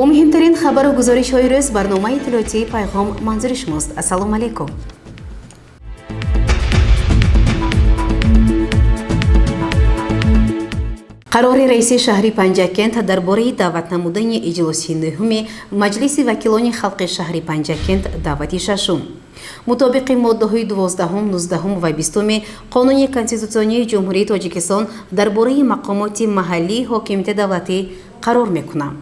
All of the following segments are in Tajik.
Бо муҳимтарин хабару гузоришҳои рӯз барномаи иттилоотии «Пайғом» манзури шумост. Ассалому алайкум. Қарори раиси шаҳри Панҷакент дар бораи даъват намудани иҷлоси нӯҳуми Маҷлиси вакилони халқи шаҳри Панҷакент, даъвати шашум. Мутобиқи моддаҳои 12, 19 ва 20 Қонуни Конститутсионии Ҷумҳурии Тоҷикистон дар бораи мақомоти маҳаллии ҳокимияти давлатӣ қарор мекунам.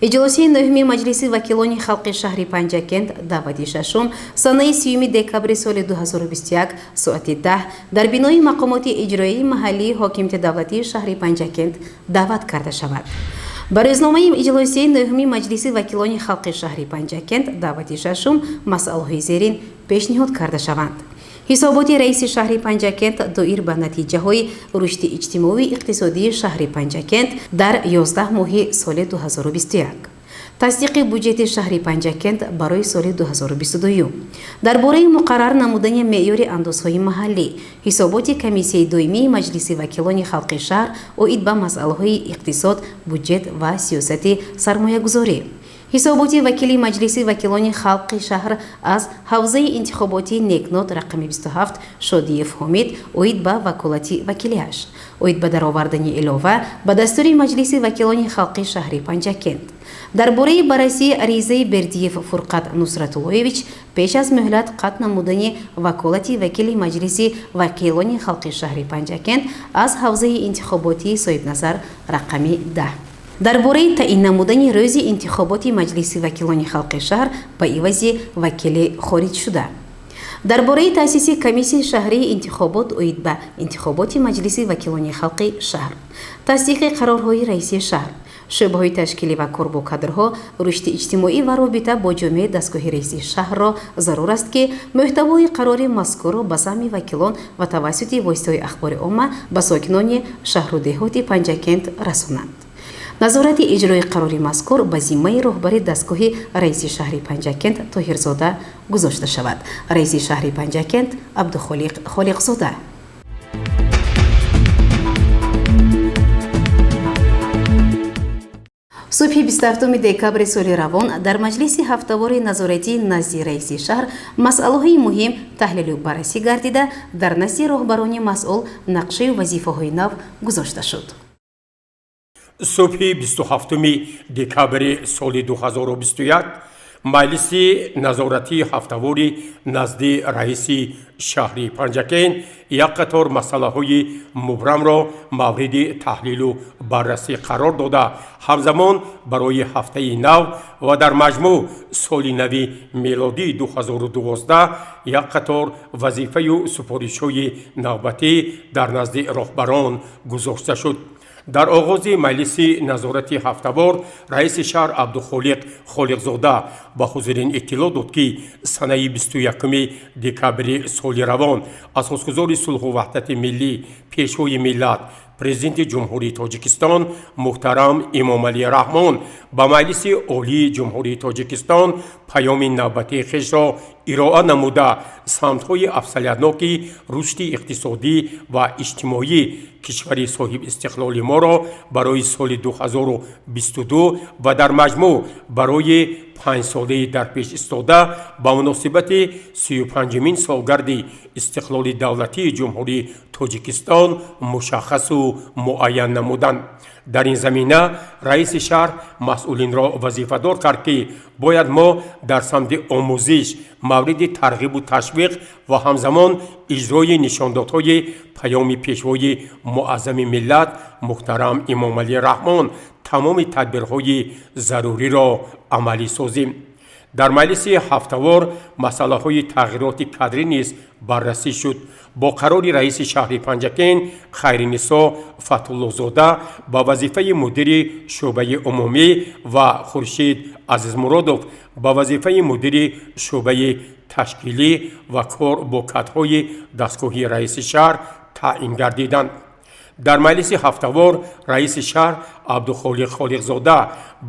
Иҷлосии нӯҳуми Маҷлиси вакилони халқи шаҳри Панҷакент, даъвати шашум, санаи 30 декабри соли 2021, соати 10 дар бинои мақомоти иҷроии маҳаллии ҳокимияти давлатии шаҳри Панҷакент даъват карда шавад. Ба рӯзномаи иҷлосияи нӯҳуми Маҷлиси вакилони халқи шаҳри Панҷакент, даъвати шашум, масъалаҳои зерин пешниҳод карда шаванд: ҳисоботи раиси шаҳри Панҷакент доир ба натиҷаҳои рушди иҷтимоию иқтисодии шаҳри Панҷакент дар 11 моҳи соли 2021, тасдиқи буҷети шаҳри Панҷакент барои соли 2022, дар бораи муқаррар намудани меъёри андозҳои маҳаллӣ, ҳисоботи Комиссияи доимии Маҷлиси вакилони халқи шаҳр оид ба масъалаҳои иқтисод, буҷет ва сиёсати сармоягузорӣ, ҳисоботи вакили Маҷлиси вакилони халқи шаҳр аз ҳавзаи интихоботии Некнот рақами 27 Шодиев Ҳомид оид ба ваколати вакилиаш, оид ба даровардани илова ба дастури Маҷлиси вакилони халқи шаҳри Панҷакент, дар бораи баррасии аризаи Бердиев Фурқат Нусратуллоевич пеш аз муҳлат қатъ намудани ваколати вакили Маҷлиси вакилони халқи шаҳри Панҷакент аз ҳавзаи интихоботии Соҳибназар рақами 10, дар бораи таъин намудани рӯзи интихоботи Маҷлиси вакилони халқи шаҳр ба ивази вакили хориҷшуда, дар бораи таъсиси комиссияи шаҳрии интихобот оид ба интихоботи Маҷлиси вакилони халқи шаҳр, тасдиқи қарорҳои раиси шаҳр, шӯъбаҳои ташкилӣ ва кор бо кадрҳо, рушди иҷтимоӣ ва робита бо ҷомеаи дастгоҳи раиси шаҳрро зарур аст, ки мӯҳтавои қарори мазкурро ба замми вакилон ва тавассути воситаҳои ахбори омма ба сокинони шаҳру деҳоти Панҷакент расонанд. Назорати иҷрои қарори мазкур ба зиммаи роҳбари дастгоҳи раиси шаҳри Панҷакент Тоҳирзода гузошта шавад. Раиси шаҳри Панҷакент Абдухолиқ Холиқзода. Субҳи 27 декабри соли равон дар маҷлиси ҳафтавори назоратии назди раиси шаҳр масъалаҳои муҳим таҳлилу баррасӣ гардида, дар назди роҳбарони масъул нақшаю вазифаҳои нав гузошта шуд. Субҳи 27 декабри соли 2021 маҷлиси назоратии ҳафтавори назди раиси шаҳри Панҷакент як қатор масъалаҳои мубрамро мавриди таҳлилу баррасӣ қарор дода, ҳамзамон барои ҳафтаи нав ва дар маҷмӯъ соли нави мелодии 2012 як қатор вазифаю супоришҳои навбатӣ дар назди роҳбарон гузошта шуд. Дар оғози маҷлиси назорати ҳафтавор раиси шаҳр Абдухолиқ Холиқзода ба ҳузурин иттилоъ дод, ки санаи 21 декабри соли равон асосгузори сулҳу ваҳдати миллӣ, Пешвои миллат, Президенти Ҷумҳурии Тоҷикистон муҳтарам Эмомалӣ Раҳмон ба Маҷлиси Олии Ҷумҳурии Тоҷикистон паёми навбатии хешро ироа намуда, самтҳои афзалиятноки рушди иқтисодӣ ва иҷтимоии кишвари соҳибистиқлоли моро барои соли 2022 ва дар маҷмӯъ барои 5-солаи дарпеш истода ба муносибати 35-умин солгарди истиқлоли давлатии Ҷумҳурии Тоҷикистон мушаххасу муайян намуданд. Дар ин замина раиси шаҳр масъулинро вазифадор кард, ки бояд мо дар самти омӯзиш мавриди тарғибу ташвиқ ва ҳамзамон иҷрои нишондодҳои паёми Пешвои муаззами миллат муҳтарам Эмомалӣ Раҳмон тамоми тадбирҳои заруриро амалӣ созем. Дар маҷлиси ҳафтавор масъалаҳои тағйироти кадрӣ низ баррасӣ шуд. Бо қарори раиси шаҳри Панҷакент Хайринисо Фатҳуллозода ба вазифаи мудири шӯъбаи умумӣ ва Хуршид Азизмуродов ба вазифаи мудири шӯъбаи ташкилӣ ва кор бо кадрҳои дастгоҳи раиси шаҳр таъин гардиданд. Дар маҷлиси ҳафтавор раиси шаҳр Абдухолиқ Холиқзода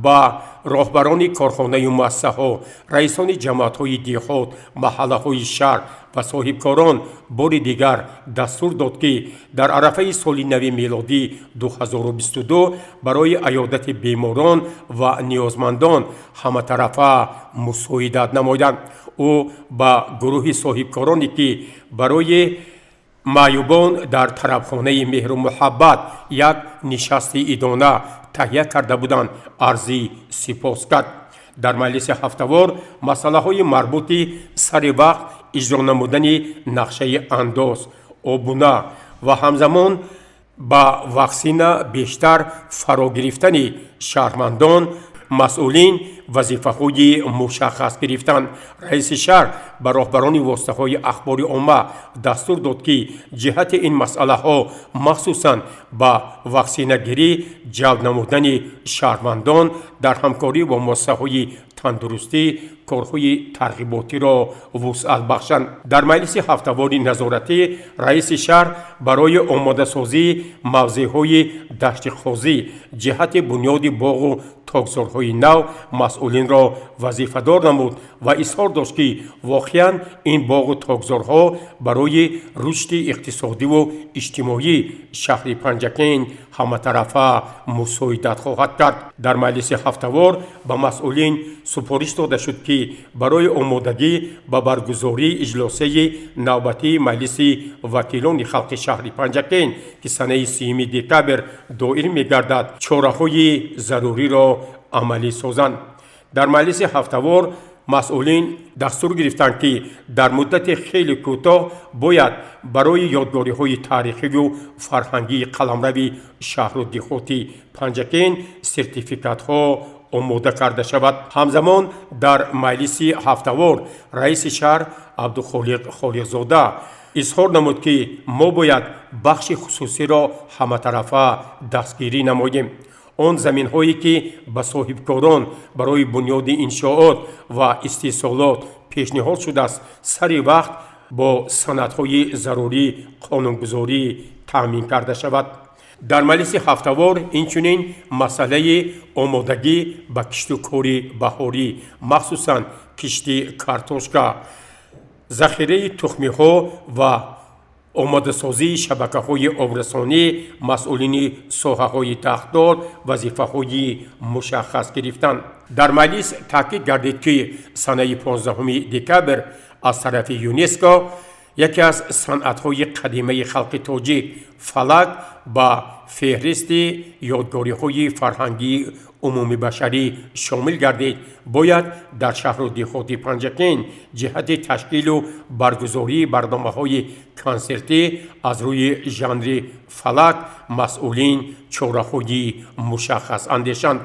ба роҳбарони корхонаю муассисаҳо, раисони ҷамоатҳои деҳот, маҳаллаҳои шаҳр ва соҳибкорон бори дигар дастур дод, ки дар арафаи соли нави мелодӣ 2022 барои аёдати беморон ва ниёзмандон ҳаматарафа мусоидат намоянд. Ӯ ба гурӯҳи соҳибкороне, ки барои маъюбон дар тарабхонаи меҳру муҳаббат як нишасти идона таҳия карда буданд, арзи сипос кард. Дар маҷлиси ҳафтавор масъалаҳои марбути сари вақт иҷро намудани нақшаи андоз, обуна ва ҳамзамон ба ваксина бештар фаро гирифтани шаҳрвандон масъулин вазифаҳои мушаххас гирифтанд. Раиси шаҳр ба роҳбарони воситаҳои ахбори омма дастур дод, ки ҷиҳати ин масъалаҳо, махсусан ба ваксинагирӣ ҷалб намудани шаҳрвандон, дар ҳамкорӣ бо муассисаҳои тандурустӣ корҳои тарғиботиро вусъат бахшанд. Дар маҷлиси ҳафтавори назоратӣ раиси шаҳр барои омодасозии мавзеъҳои дашти қозӣ ҷиҳати бунёди боғу токзорҳои нав масъулинро вазифадор намуд ва изҳор дошт, ки воқеан ин боғу токзорҳо барои рушди иқтисодиву иҷтимоии шаҳри Панҷакент ҳаматарафа мусоидат хоҳад кард. Дар маҷлиси ҳафтавор ба масъулин супориш дода шуд, ки барои омодагӣ ба баргузории иҷлосияи навбатии Маҷлиси вакилони халқи шаҳри Панҷакент, ки санаи 30 декабр доир мегардад, чораҳои заруриро амалӣ созанд. Дар маҷлиси ҳафтавор масъулин дастур гирифтанд, ки дар муддати хеле кӯтоҳ бояд барои ёдгориҳои таърихиву фарҳангии қаламрави шаҳру деҳоти Панҷакент сертификатҳо омода карда шавад. Ҳамзамон дар маҷлиси ҳафтавор раиси шаҳр Абдухолиқ Холиқзода изҳор намуд, ки мо бояд бахши хусусиро ҳаматарафа дастгирӣ намоем. Он заминҳое, ки ба соҳибкорон барои бунёди иншоот ва истеҳсолот пешниҳод шудааст, сари вақт бо санадҳои зарурӣ қонунгузорӣ таъмин карда шавад. Дар маҷлиси ҳафтавор инчунин масъалаи омодагӣ ба кишту кори баҳорӣ, махсусан кишти картошка, захираи тухмиҳо ва омодасозии шабакаҳои обрасонӣ масъулини соҳаҳои дахлдор вазифаҳои мушаххас гирифтанд. Дар маҷлис таъкид гардид, ки санаи 15 декабр аз тарафи ЮНЕСКО яке аз санъатҳои қадимаи халқи тоҷик, фалак, ба феҳристи ёдгориҳои фарҳангии умумибашарӣ шомил гардид. Бояд дар шаҳру деҳоти Панҷакент ҷиҳати ташкилу баргузории барномаҳои консертӣ аз рӯи жанри фалак масъулин чораҳои мушаххас андешанд.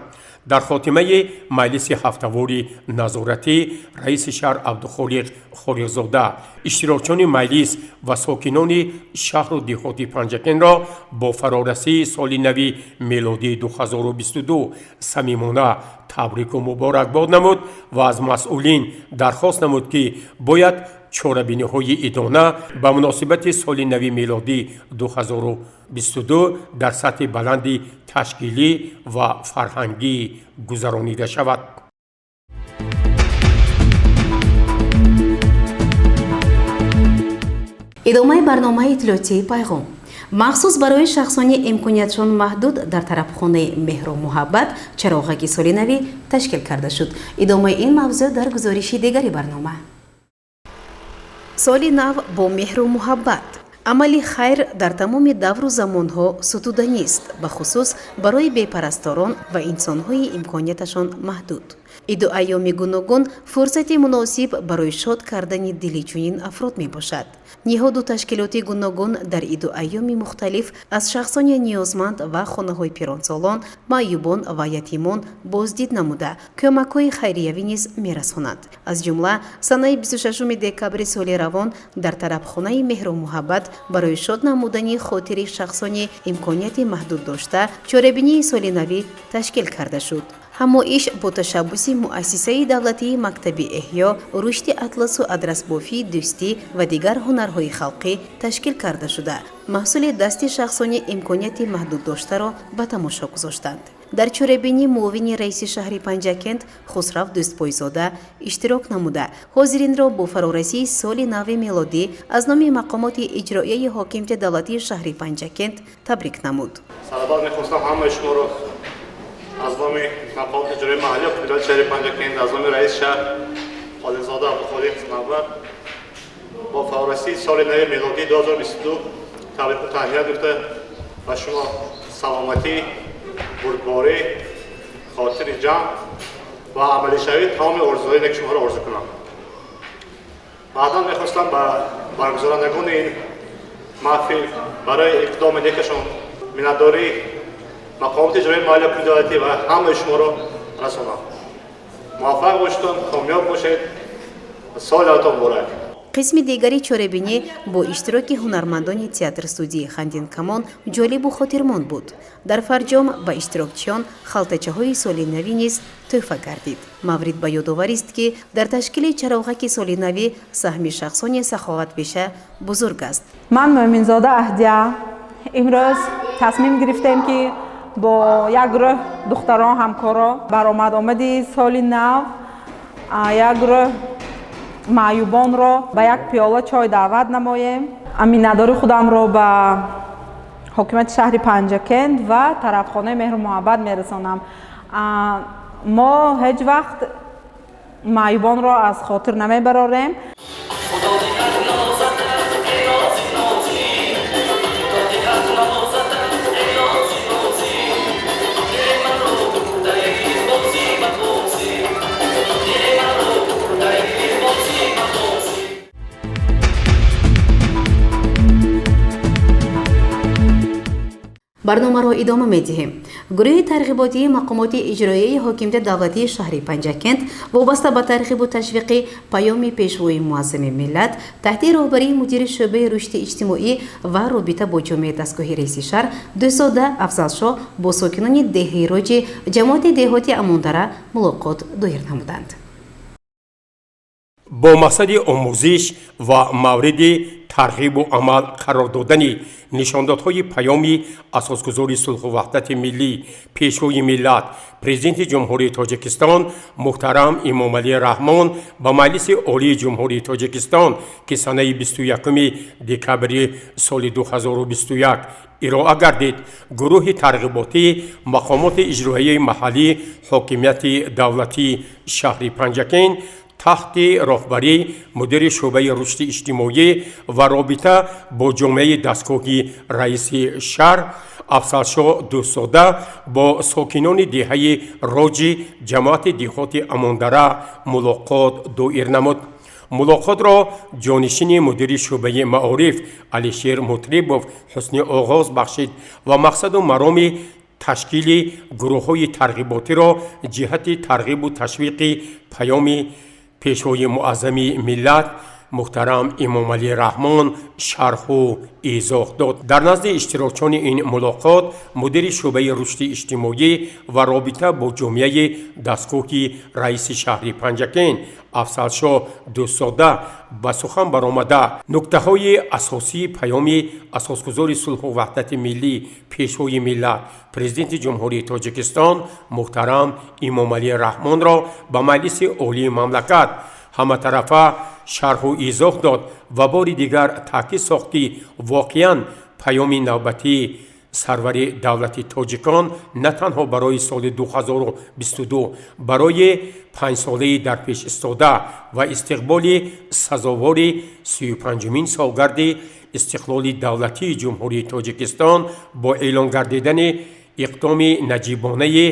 Дар хотимаи маҷлиси ҳафтавори назоратӣ раиси шаҳр Абдухолиқ Холиқзода иштирокчиёни маҷлис ва сокинони шаҳру деҳоти Панҷакентро бо фарорасии соли нави мелодии 2022 самимона табрику муборакбод намуд ва аз масъулин дархост намуд, ки бояд чорабиниҳои идона ба муносибати соли нави мелодӣ 2022 дар сатҳи баланди ташкилӣ ва фарҳангӣ гузаронида шавад. Идомаи барномаи иттилоотии «Пайғом». Махсус барои шахсони имкониятшон маҳдуд дар тарабхонаи меҳру муҳаббат чароғаки соли навӣ ташкил карда шуд. Идомаи ин мавзӯъ дар гузориши дигари барнома. Соли нав бо меҳру муҳаббат. Амали хайр дар тамоми давру замонҳо сутуданист, бахусус барои бепарасторон ва инсонҳои имконияташон маҳдуд. Иду айёми гуногун фурсати муносиб барои шод кардани дили чунин афрод мебошад. Ниҳоду ташкилоти гуногун дар иду айёми мухталиф аз шахсони ниёзманд ва хонаҳои пиронсолон, маъюбон ва ятимон боздид намуда, кӯмакҳои хайриявӣ низ мерасонанд. Аз ҷумла санаи 26 декабри соли равон дар тарабхонаи меҳру муҳаббат барои шод намудани хотири шахсони имконияти маҳдуд дошта чорабинии соли навӣ ташкил карда шуд. Ҳамоиш бо ташаббуси муассисаи давлатии мактаби эҳё, рушди атласу адрасбофии дӯстӣ ва дигар ҳунарҳои халқӣ ташкил карда шуда, маҳсули дасти шахсони имконияти маҳдуддоштаро ба тамошо гузоштанд. Дар чорабинӣ муовини раиси шаҳри Панҷакент Хусрав Дӯстбойзода иштирок намуда, ҳозиринро бо фарорасии соли нави мелодӣ аз номи мақомоти иҷроияи ҳокимияти давлатии шаҳри Панҷакент табрик намуд. Сарабад мехостам ҳамаи шуморо аз номи мақомоти иҷроияи маҳаллии ҳокимияти шаҳри Панҷакент, аз номи раиси шаҳр Холиқзода Абдухолиқ Навбар бо фарорасии соли нави мелодии 2022 табрику таҳният гуфта, ба шумо саломатӣ, бурдборӣ, хотири ҷамъ ва амалишавии тамоми орзуҳои неки шуморо орзу кунам. Баъдан мехостам ба баргузорандагони ин маҳфил барои иқдоми некашон миннатдории мақомоти иҷроияи маҳаллии ҳокимияти давлатӣ ва ҳамаи шуморо расонам. Муваффақ бошедон, комёб бошед, соли навтон муборак. Қисми дигари чорабинӣ бо иштироки ҳунармандони театр-студияи Хандинкамон ҷолибу хотирмон буд. Дар фарҷом ба иштирокчиён халтачаҳои соли навӣ низ тӯҳфа гардид. Маврид ба ёдоварист, ки дар ташкили чароғаки соли навӣ саҳми шахсони саховатпеша бузург аст. Ман Муъминзода Аҳдия имрӯз тасмим гирифтем, ки бо як гурӯҳ духтарон, ҳамкоро баромад омади соли нав як гурӯҳ маъюбонро ба як пиёла чой даъват намоем. Миннатдори худамро ба ҳокимияти шаҳри Панҷакент ва тарафхонаи Меҳру Муҳаббат мерасонам. Мо ҳеҷ вақт маъюбонро аз хотир намебарорем. Барномаро идома медиҳем. Гурӯҳи тарғиботии мақомоти иҷроияи ҳокимияти давлатии шаҳри Панҷакент вобаста ба тарғибу ташвиқи паёми Пешвои муаззами миллат таҳти роҳбарии мудири шӯъбаи рушди иҷтимоӣ ва робита бо ҷомеаи дастгоҳи раиси шаҳр Дӯстзода Афзалшоҳ бо сокинони деҳаи Роҷи ҷамоати деҳоти Амондара мулоқот доир намуданд. Бо мақсади омӯзиш ва мавриди тарғибу амал қарор додани нишондодҳои паёми асосгузори сулҳу ваҳдати миллӣ, Пешвои миллат, Президенти Ҷумҳурии Тоҷикистон муҳтарам Эмомалӣ Раҳмон ба Маҷлиси Олии Ҷумҳурии Тоҷикистон, ки санаи 21 декабри соли 2021 ироа гардид, гурӯҳи тарғиботии мақомоти иҷроияи маҳаллии ҳокимияти давлатии шаҳри Панҷакент таҳти роҳбарии мудири шӯъбаи рушди иҷтимоӣ ва робита бо ҷомеаи дастгоҳи раиси шаҳр Афзалшоҳ Дӯстзода бо сокинони деҳаи Роҷи ҷамоати деҳоти Амондара мулоқот доир намуд. Мулоқотро ҷонишини мудири шӯъбаи маориф Алишер Мутлибов ҳусни оғоз бахшид ва мақсаду мароми ташкили гурӯҳҳои тарғиботиро ҷиҳати тарғибу ташвиқи паёми Пешвои муаззами миллат муҳтарам Эмомалӣ Раҳмон шарҳу изоҳ дод. Дар назди иштирокчиёни ин мулоқот мудири шӯъбаи рушди иҷтимоӣ ва робита бо ҷомеаи дастгоҳи раиси шаҳри Панҷакент Афзалшоҳ Дӯстзода ба сухан баромада, нуктаҳои асосии паёми асосгузори сулҳу ваҳдати миллӣ, Пешвои миллат, Президенти Ҷумҳурии Тоҷикистон муҳтарам Эмомалӣ Раҳмонро ба Маҷлиси Олии мамлакат ҳаматарафа шарҳу изоҳ дод ва бори дигар таъкид сохт, ки воқеан паёми навбатии сарвари давлати тоҷикон на танҳо барои соли 2022, барои панҷсолаи дарпеш истода ва истиқболи сазовори 35-умин солгарди истиқлоли давлатии Ҷумҳурии Тоҷикистон бо эълон гардидани иқдоми наҷибонаи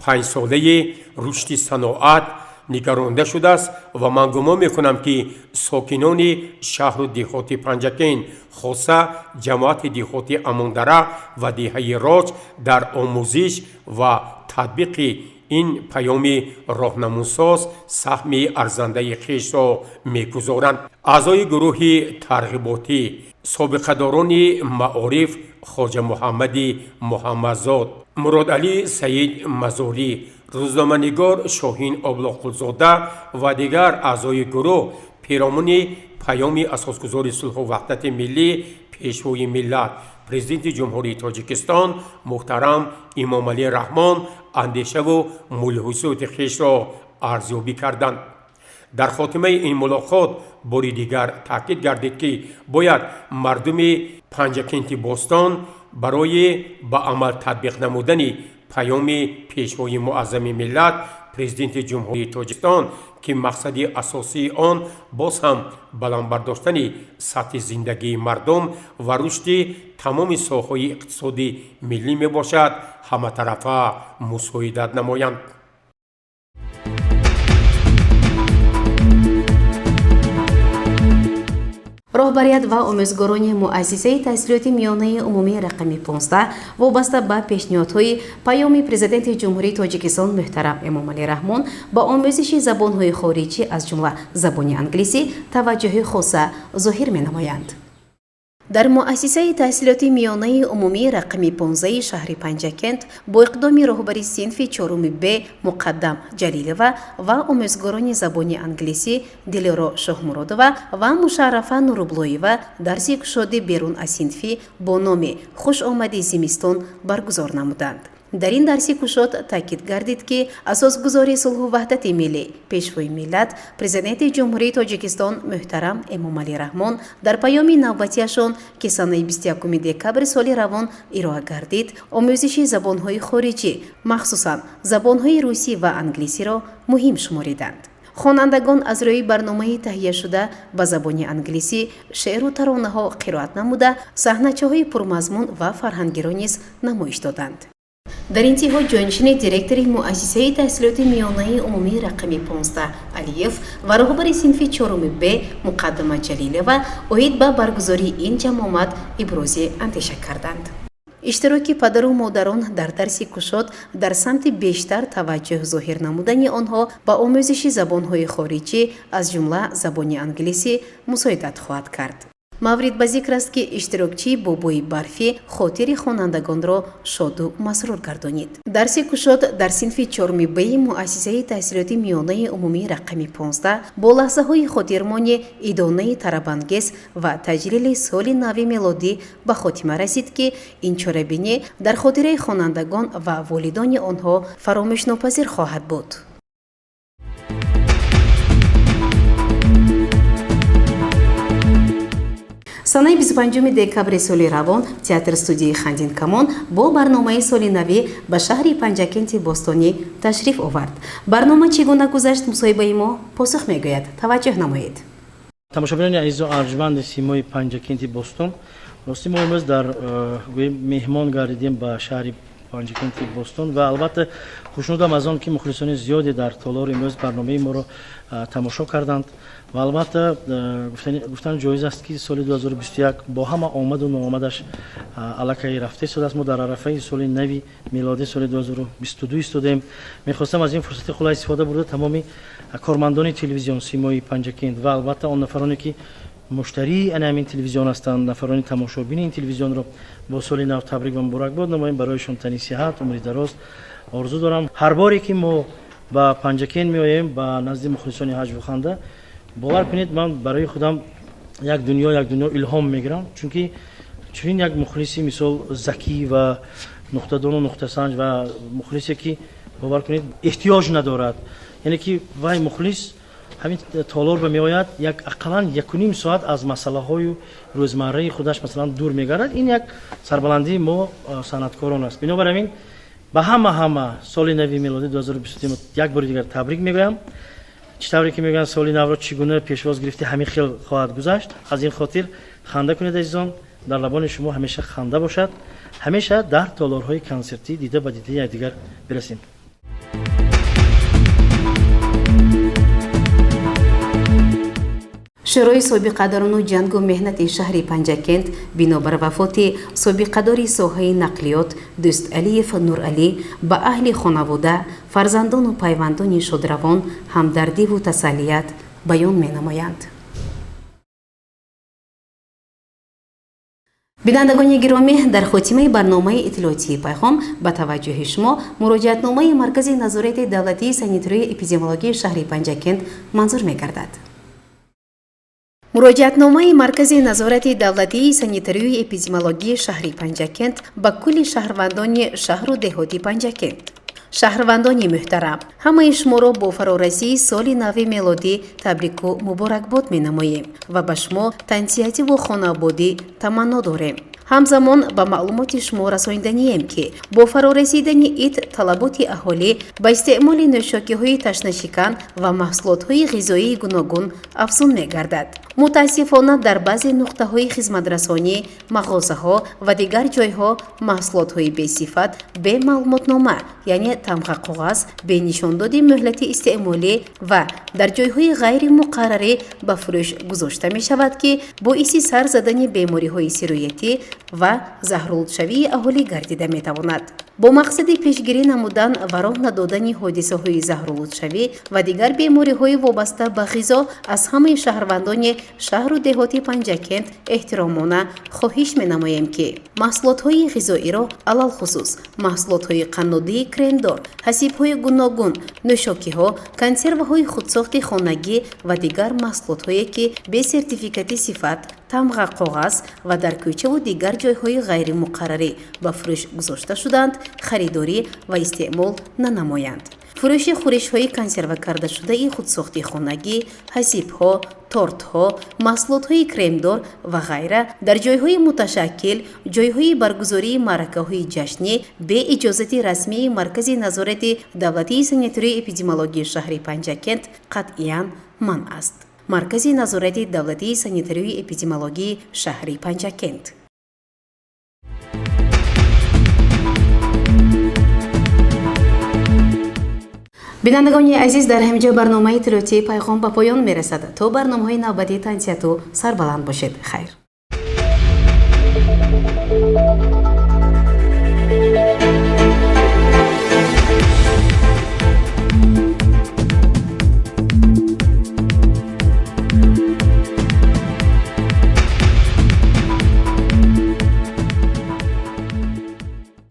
панҷсолаи рушди саноат нигаронда шудааст ва ман гумон мекунам, ки сокинони шаҳру деҳоти Панҷакент, хоса ҷамоати деҳоти Амондара ва деҳаи Роҷ дар омӯзиш ва татбиқи ин паёми роҳнамунсоз саҳми арзандаи хешро мегузоранд. Аъзои гурӯҳи тарғиботӣ собиқадорони маориф Хоҷа Муҳаммади Муҳаммадзод, Муродалӣ Саид Мазорӣ, Рӯзноманигор Шоҳин Облоқулзода ва дигар аъзои гурӯҳ пиромуни паёми асосгузори сулҳу ваҳдати миллӣ, Пешвои миллат, Президенти Ҷумҳурии Тоҷикистон муҳтарам Эмомалӣ Раҳмон андешаву мулоҳизоти хешро арзёбӣ карданд. Дар хотимаи ин мулоқот бори дигар таъкид гардид, ки бояд мардуми Панҷакенти бостон барои ба амал татбиқ намудани паёми Пешвои муаззами миллат, Президенти Ҷумҳурии Тоҷикистон, ки мақсади асосии он боз ҳам баланд бардоштани сатҳи зиндагии мардум ва рушди тамоми соҳаҳои иқтисоди миллӣ мебошад, ҳаматарафа мусоидат намоянд. Роҳбарият ва омӯзгорони Муассисаи таҳсилоти миёнаи умумии рақами 15 вобаста ба пешниҳодҳои паёми Президенти Ҷумҳурии Тоҷикистон муҳтарам Эмомалӣ Раҳмон ба омӯзиши забонҳои хориҷӣ, аз ҷумла забони англисӣ, таваҷҷӯҳи хоса зоҳир менамоянд. Дар муассисаи таҳсилоти миёнаи умумии рақами 15 шаҳри Панҷакент бо иқдоми роҳбари синфи чоруми Б Муқаддам Ҷалилова ва омӯзгорони забони англисӣ Дилоро Шоҳмуродова ва Мушаррафа Нурублоева дарси кушоди берун аз синфӣ бо номи «Хуш омади зимистон» баргузор намуданд. Дар ин дарси кушод таъкид гардид, ки асосгузори сулҳу ваҳдати миллӣ, Пешвои миллат, Президенти Ҷумҳурии Тоҷикистон муҳтарам Эмомалӣ Раҳмон дар паёми навбатиашон, ки санаи 21 декабри соли равон ироа гардид, омӯзиши забонҳои хориҷӣ, махсусан забонҳои русӣ ва англисиро муҳим шумориданд. Хонандагон аз рӯи барномаи таҳияшуда ба забони англисӣ шеъру таронаҳо қироат намуда, саҳначаҳои пурмазмун ва фарҳангиро низ намоиш доданд. Дар интиҳо ҷойнишини директори Муассисаи таҳсилоти миёнаи умумии рақами 15 Алиев ва роҳбари синфи чоруми Б Муқаддама Ҷалилова оид ба баргузории ин ҷамъомад ибрози андеша карданд. Иштироки падару модарон дар дарси кушод дар самти бештар таваҷҷӯҳ зоҳир намудани онҳо ба омӯзиши забонҳои хориҷӣ, аз ҷумла забони англисӣ, мусоидат хоҳад кард. Маврид ба зикр аст, ки иштирокчии бобои барфӣ хотири хонандагонро шоду масрур гардонид. Дарси кушод дар синфи чоруми Б Муассисаи таҳсилоти миёнаи умумии рақами 15 бо лаҳзаҳои хотирмони идонаи тарабангез ва таҷлили соли нави мелодӣ ба хотима расид, ки ин чорабинӣ дар хотираи хонандагон ва волидони онҳо фаромӯшнопазир хоҳад буд. Санаи 25 декабри соли равон театр студияи Хандинкамон бо барномаи соли навӣ ба шаҳри Панҷакенти бостонӣ ташриф овард. Барнома чӣ гуна гузашт, мусоҳибаи мо посух мегӯяд. Таваҷҷӯҳ намоед. Тамошобинони азизу арҷманди Симои Панҷакенти бостон, ростӣ мо имрӯз дар гӯем меҳмон гардидем ба шаҳри Панҷакенти бостон ва албатта хушнудам аз он, ки мухлисони зиёде дар толор имрӯз барномаи моро тамошо карданд. Ва албатта гуфтан ҷоиз аст, ки соли 2021 бо ҳама омаду ноомадаш аллакай рафта истодааст. Мо дар арафаи соли нави мелодӣ, соли 2022 истодаем. Мехостам аз ин фурсати хулай истифода бурда тамоми кормандони телевизион Симои Панҷакент ва албатта он нафароне, ки муштарии ана ҳамин телевизион ҳастанд, нафарони тамошобини ин телевизионро бо соли нав табрик ва муборакбод намоем. Барояшон тани сиҳат, умри дароз орзу дорам. Ҳар боре ки мо ба Панҷакент меоем, ба назди мухлисони ҳаҷву ханда, бовар кунед, ман барои худам як дунё илҳом мегирам, чунки чунин як мухлиси мисол закӣ ва нуқтадону нуқтасанҷ ва мухлисе, ки бовар кунед, эҳтиёҷ надорад, яъне ки вай мухлис ҳамин толор ба меояд, як ақаллан 1,5 соат аз масъалаҳою рӯзмарраи худаш масалан дур мегардад. Ин як сарбаландии мо санъаткорон аст. Бинобар ҳамин ба ҳама соли нави мелодӣ 2023 як бори дигар табрик мегӯям. Чӣ тавре ки мегӯянд, соли навро чӣ гуна пешвоз гирифтӣ, ҳамин хел хоҳад гузашт. Аз ин хотир ханда кунед, азизон, дар лабони шумо ҳамеша ханда бошад, ҳамеша дар толорҳои консертӣ дида ба дидаи якдигар бирасем. Шӯрои собиқадорону ҷангу меҳнати шаҳри Панҷакент бинобар вафоти собиқадори соҳаи нақлиёт Дӯсталиев Нуралӣ ба аҳли хонавода, фарзандону пайвандони шодравон ҳамдардиву тасаллият баён менамоянд. Бинандагони гиромӣ, дар хотимаи барномаи иттилоотии Пайғом ба таваҷҷӯҳи шумо муроҷиатномаи Маркази назорати давлатии санитарию эпидемиологии шаҳри Панҷакент манзур мегардад. Муроҷиатномаи Маркази назорати давлатии санитарию эпидемиологии шаҳри Панҷакент ба кулли шаҳрвандони шаҳру деҳоти Панҷакент. Шаҳрвандони муҳтарам, ҳамаи шуморо бо фарорасии соли нави мелодӣ табрику муборакбод менамоем ва ба шумо тансиҳативу хонаободӣ таманно дорем. Ҳамзамон ба маълумоти шумо расониданием, ки бо фарорасидани ид талаботи аҳолӣ ба истеъмоли нӯшокиҳои ташнашикан ва маҳсулотҳои ғизоии гуногун афзун мегардад. Мутаассифона, дар баъзе нуқтаҳои хизматрасонӣ, мағозаҳо ва дигар ҷойҳо маҳсулотҳои бесифат, бе маълумотнома, яъне тамғақоғаз, бе нишондоди муҳлати истеъмолӣ ва дар ҷойҳои ғайримуқаррарӣ ба фурӯш гузошта мешавад, ки боиси сар задани бемориҳои сироятӣ ва заҳролудшавии аҳолӣ гардида метавонад. Бо мақсади пешгирӣ намудан ва роҳ надодани ҳодисаҳои заҳролудшавӣ ва дигар бемориҳои вобаста ба ғизо аз ҳамаи шаҳрвандони шаҳру деҳоти Панҷакент эҳтиромона хоҳиш менамоем, ки маҳсулотҳои ғизоиро, алалхусус маҳсулотҳои қаннодии кремдор, ҳасибҳои гуногун, нӯшокиҳо, консерваҳои худсохти хонагӣ ва дигар маҳсулотҳое, ки бе сертификати сифат, тамғақоғаз ва дар кӯчаву дигар ҷойҳои ғайримуқаррарӣ ба фурӯш гузошта шудаанд, харидорӣ ва истеъмол нанамоянд. Фурӯши хӯришҳои консервакардашудаи худсохти хонагӣ, ҳасибҳо, тортҳо, маҳсулотҳои кремдор ва ғайра дар ҷойҳои муташаккил, ҷойҳои баргузории маъракаҳои ҷашнӣ бе иҷозати расмии Маркази назорати давлатии санитарию эпидемиологии шаҳри Панҷакент қатъиян манъ аст. Маркази назорати давлатии санитарию эпидемиологии шаҳри Панҷакент. Бинандагони азиз, дар ҳамин ҷо барномаи иттилоотии Пайғом ба поён мерасад. То барномаҳои навбатии тансиҳату сарбаланд бошед. Хайр.